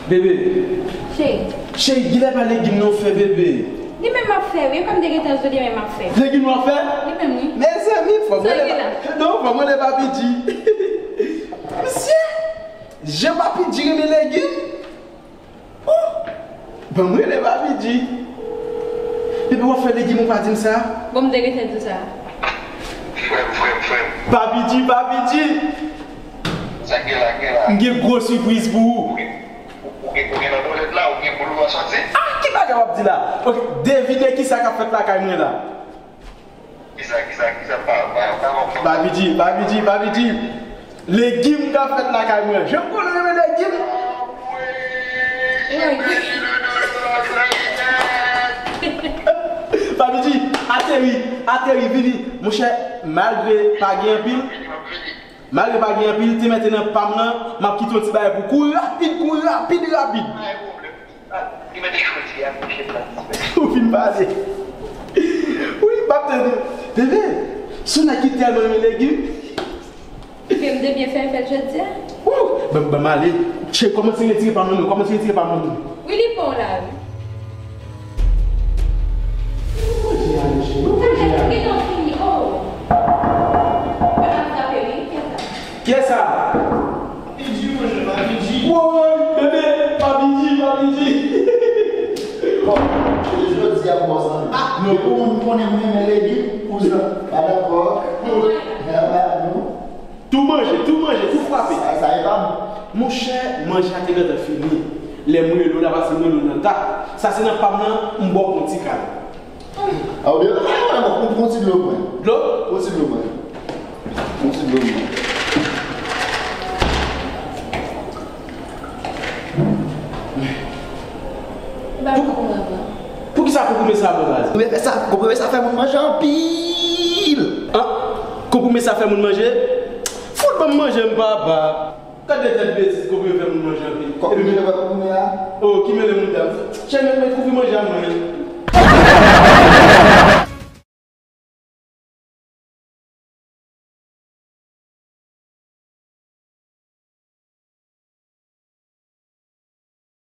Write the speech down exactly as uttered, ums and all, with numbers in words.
Bebe. Cheri. Cheri, gilè pa legim nan w fè, bebe. Li menm m ap fè, wi. Kòm te gentan di w, li menm m ap fè. Legim w ap fè? Li menm, wi. Mezanmi, fò m rele. Sa gen la? Non, fò m rele Papi G. Mesye, jan Papi G renmen legim. Oh! Ban m rele Papi G. Depi w ap fè legim, ou pa di m sa. Bon, m te gentan di w sa. Frè m, frè m, frè m. Papi G, Papi G. Sa gen la, gen la. M gen gwo sipriz pou ou. Ou gen, ou gen nan dwèt la, ou gen pou ou a soti. Ah, ki bagay w ap di la? Ok, devine kisa k ap fèt lakay mwen la. Kisa, kisa, kisa, pa, pa, pa, pa. Papi G, Papi G, Papi G. Legim k ap fèt lakay mwen. Jan m konnen w renmen legim. Papi G, ateri, ateri, vini. Monchè, malgre pa gen anpil, malgre pa gen anpil, te mete nan pa m nan, m ap kite yon ti bagay pou kouri rapid, kouri rapid, rapid. Ou fin pale. Wi, m ap tande. Bebe, se yon nèg ki tèlman renmen legim. Ke m te byen fè fèt jodi a. Wou! Ban, ban m ale. Che, kòmanse retire pa m nan men w, kòmanse retire pa m nan men w. Wi, li pon la, wi. Ou manje a, mesye, ou manje a. Sa fini, oh. Mwen ap frape, wi, kiyès sa? Kiyès sa? Papi G, monchè, Papi G. Woy, bebe, Papi G, Papi G. Bon, jodi a, bòs lan. Ah, non. Depi yon moun konnen mwen renmen legim, kouzan. Pa dakò. Mwen pa nou. Tou manje, tou manje, tou frape. Sa, sa e pa m. Monchè, manje a te gentan fini. Lè m rele w la, paske m rele w nan ta. Sa se nan pa m nan, m ba w yon ti kal. A, ou byen, ou pran ti dlo pou mwen. Dlo? Pran ti dlo pou mwen. Pran ti dlo pou mwen. Ba m konprann. Poukisa konprime sa bon baz? Konprime sa, konprime sa fè moun manje anpil. Ah, konprime sa fè moun manje? Fout ban m manje m, papa. Gad de tèt betiz, konprime fè moun manje anpil. Konprime, konprime a? Oh, ki mele moun dam. Chè, met, met kouvri manje a mwen.